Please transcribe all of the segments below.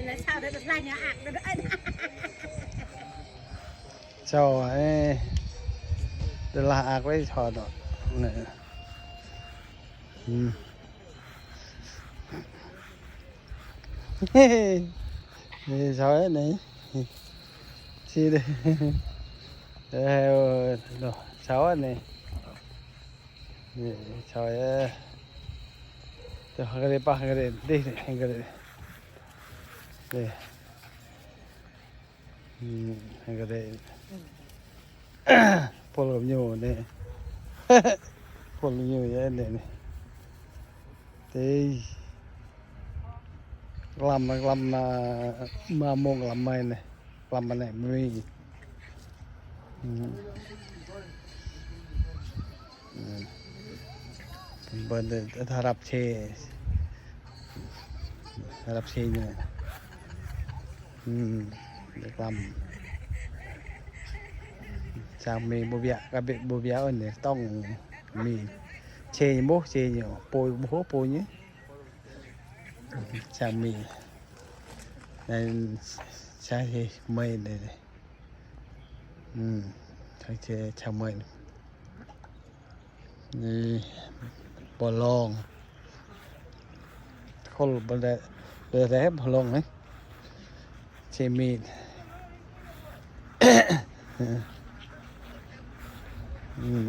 ເຈົ້າ ເອີ ເດີລາອາກໄວ້ຊອດເນາະ ນີ້ ອືມ ນີ້ຊອດນີ້ ຊິເດ້ ເອີ ເນາະ ຊອດນີ້ ນີ້ຊອດ ເອີ ເຈົ້າ ເຂົາກໍໄດ້ປະ ເຂົາກໍໄດ້ ເດ້ ເຂົາກໍໄດ້ ເດ້. ອືມ ໃຫ້ກໍໄດ້ ອືມ ພົນລະເມືອງນີ້ ພົນລະເມືອງນີ້ ນີ້ ເອີຍ ລຳ ລຳມາ ມາໂມງລຳໃໝ່ນີ້ ລຳມາແນວນີ້ ອືມ. ອືມ ເບິ່ງເດີ ຖ້າຮັບເຊ ຮັບເຊນີ້ ອືມ ເດັກລຳ ຈາກມີບໍ່ວຽກ ກະເບະບໍ່ວຽກ ອັນນີ້ຕ້ອງມີເຊ ບໍ່ເຊ ໂປ ບໍ່ໂປນີ້ ຈາກມີ ນັ້ນ ໃຊ່ ເໝີຍນີ້ ອືມ ໃຊ່ ເຊ ເໝີຍ ນີ້ບໍ່ລອງ ຄົນບໍ່ໄດ້ ບໍ່ໄດ້ບໍ່ລອງນີ້ ເຊມີດ ອືມ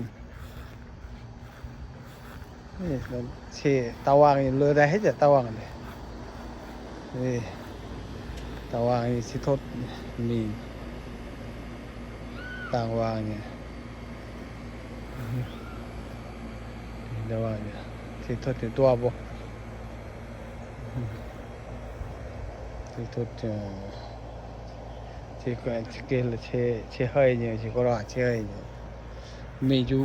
ນີ້ເຊຕາວາງຢູ່ເລີຍ ໄດ້ເຮັດຕາວາງນີ້ ນີ້ຕາວາງນີ້ຊິທົດ ມີຕາວາງນີ້ ແຕ່ວ່າຊິທົດຢູ່ຕົວບໍ່ ຊິທົດ ເອີ ຊິເກ ຊິເກ ຊິເຮີຍນີ້ ຊິກໍລາ ຊິເຮີຍນີ້ ມີຢູ່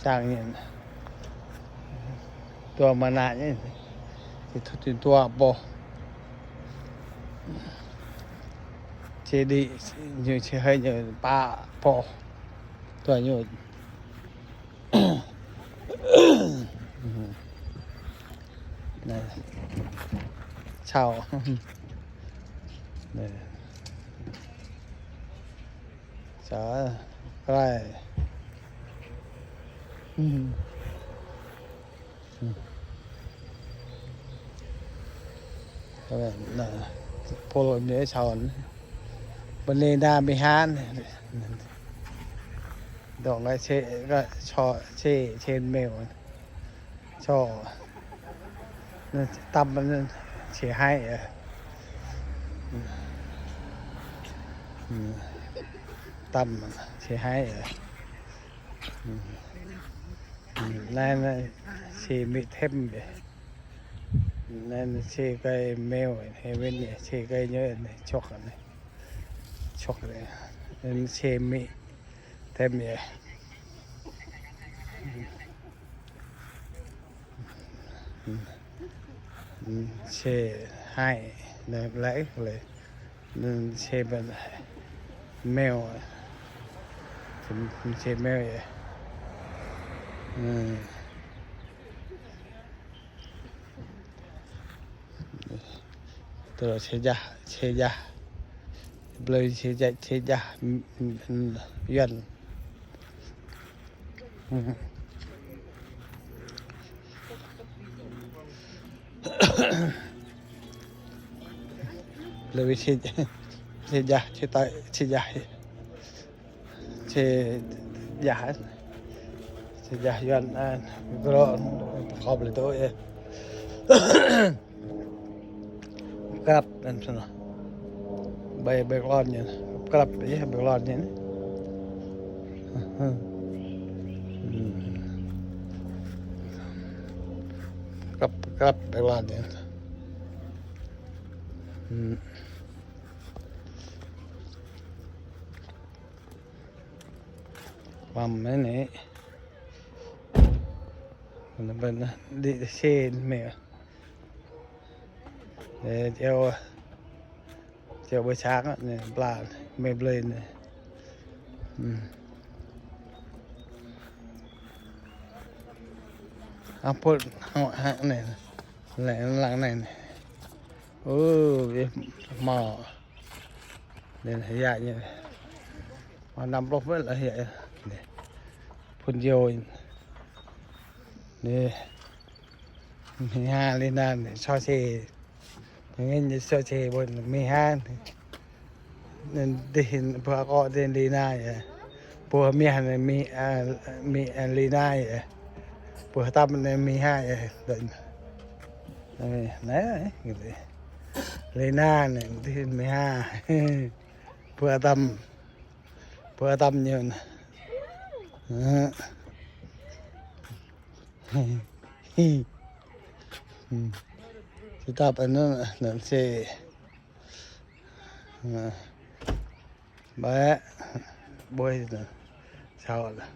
ຈາກນີ້ ຕົວມານະນີ້ ຊິທຸດຕົວບໍ່ ຊິດີຢູ່ ຊິໃຫ້ຢູ່ປາບໍ່ ຕົວຢູ່ ນະ ເຊົ່າ ນະ. ສາ ໄດ້ ອືມ ອືມ ກໍແມ່ນນະ ໂພໂລເນຊອນ ບັນເນນາມິຮານ ດອກໄມ້ເຊ ກໍຊໍ ເຊ ເຊນເມວ. ຊໍ ນັ້ນຕຳມັນເຊໄຮ ເອີ ອືມ ຕຳມັນເຊໄຮ ເອີ ອືມ ນັ້ນເຊມິເທັມ ນັ້ນເຊໄກແມວ ເຮເວັນ ເຊໄກເຍີ ຊອກ ຊອກ ເຊມິ ເຕັມເຍ ອືມ ເຊໄຮ ແລະ ເລີຍ ເຊແບບແມວ ເຊແມວ ອືມ. ໂຕເຊຢາ ເຊຢາ ເບລີເຊຢາ ເຊຢາ ຢອນ ເບລີເຊ ເຊຢາ ເຊຕາ ເຊຢາ. ເຊຢາ ເຊຢາ ຢອນ ອາ ກຣອນ ຂອບເລີຍໂຕເອ ກຣັບ ນັ້ນຊັ້ນນະ ໃບ ໃບກຣອນນີ້ ກຣັບ ເອ ໃບກຣອນນີ້ ອືມ ກຣັບ ກຣັບ ໃບກຣອນນີ້ ອືມ. ຄວາມແມ່ນນີ້ ມັນເປັນດິເຊນແມ່ ເອີ ເຈົ້າ ເຈົ້າໄປຊາກນີ້ ປາແມ່ເບລນນີ້ ອືມ ເອົາໂພດ ເອົາ ເອົານີ້ ແລະ ຫຼັງໃນນີ້. ເອີ ເມາ ເປັນໄຮຍະນີ້ ມານຳລົບເບິດລະເຮຍ ນີ້ ຄົນດຽວ ນີ້ ມີຫ້າລີນາ ຊໍເຊ ເງິນຊໍເຊ ເບິ່ງມີຫ້າ ນັ້ນໄດ້ເຫັນພວກເກາະເດນລີນາ ເອີ ພວກເມຍນັ້ນມີ ເອີ ມີ ເອີ ລີນາ ເອີ ພວກຕຳນັ້ນມີຫ້າ ເອີ ເດີນ ເອີ ນະ ລີນານີ້ທີ່ເຫັນມີຫ້າ ພວກຕຳ ພວກຕຳຢູ່ນະ ເອີ ອືມ ຊິຕາບອັນນັ້ນ ນັ້ນເຊ ເອີ ແບະ ໂບຍ ເຊົາລະ